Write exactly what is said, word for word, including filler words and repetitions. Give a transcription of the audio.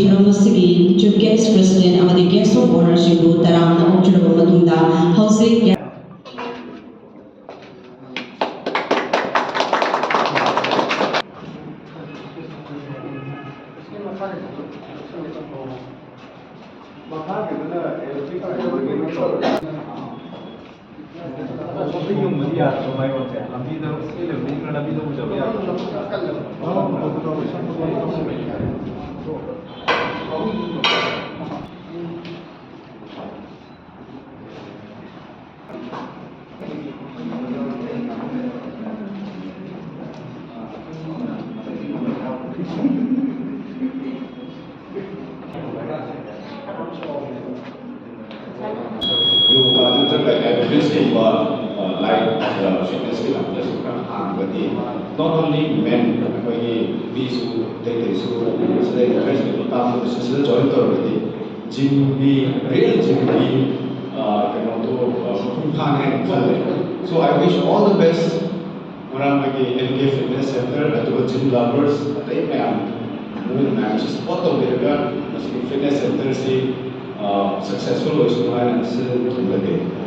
ꯊꯧꯔꯝ ꯑꯁꯤꯒꯤ Chief Guest, President ꯑꯃꯗꯤ Guest of Honourꯁꯤꯡꯕꯨ ꯇꯔꯥꯝꯅ ꯑꯣꯛꯆꯔꯕ ꯃꯇꯨꯡꯗ, ꯍꯧꯖꯤꯛ ꯁꯣꯝꯗ ꯌꯨꯡꯕꯗꯤ ꯌꯥꯗ꯭ꯔꯣ ꯃꯥꯏꯔꯣꯟꯁꯦ? ꯂꯝꯕꯤꯗ ꯁꯤ ꯂꯩꯕꯅꯤ, ꯂꯝꯕꯤꯗ ꯎꯗꯕ ꯌꯥꯗ꯭ꯔꯣ? ꯌꯣꯒꯥ ꯅꯠꯇ꯭ꯔꯒ ꯑꯦꯔꯣꯕꯤꯛꯁꯀꯨꯝꯕ, ꯑ, ꯂꯥꯏꯠ, ꯑ, ꯐꯤꯠꯅꯦꯁꯀꯤ ꯂꯝꯗꯁꯨ ꯈꯔ ꯍꯥꯡꯉꯒꯗꯤ, not only men, ꯑꯩꯈꯣꯏꯒꯤ ꯅꯨꯄꯤꯁꯨ, ꯑꯇꯩ ꯑꯇꯩꯁꯨ ꯁꯤꯗ ꯏꯟꯇꯔꯦꯁ ꯂꯩꯕ ꯀꯥꯡꯕꯨꯗꯨꯁꯨ ꯁꯤꯗ ꯖꯣꯏꯟ ꯇꯧꯔꯒꯗꯤ ꯖꯤꯝꯒꯤ, ꯔꯤꯌꯦꯜ ꯖꯤꯝꯒꯤ, ꯑ, ꯀꯩꯅꯣꯗꯣ, ꯑ, ꯃꯄꯨꯡ ꯐꯥꯅꯤ ꯍꯥꯏꯅ ꯈꯜꯂꯦ꯫ So I wish all the best. ꯃꯔꯝ ꯑꯩꯒꯤ ꯑꯦꯜ ꯀꯦ ꯐꯤꯠꯅꯦꯁ ꯁꯦꯟꯇꯔ ꯑꯗꯨꯒ ꯖꯤꯝ ꯂꯚꯔꯁ ꯑꯇꯩ ꯃꯌꯥꯝ, ꯃꯣꯏ ꯃꯌꯥꯝꯁꯤ ꯁꯄꯣꯔꯠ ꯇꯧꯕꯤꯔꯒ ꯃꯁꯤꯒꯤ ꯐꯤꯠꯅꯦꯁ ꯁꯦꯟꯇꯔꯁꯤ, ꯑ, ꯁꯛꯁꯦꯁꯐꯨꯜ ꯑꯣꯏꯁꯅꯨ ꯍꯥꯏꯅ ꯁꯤꯗ ꯊꯝꯖꯒꯦ꯫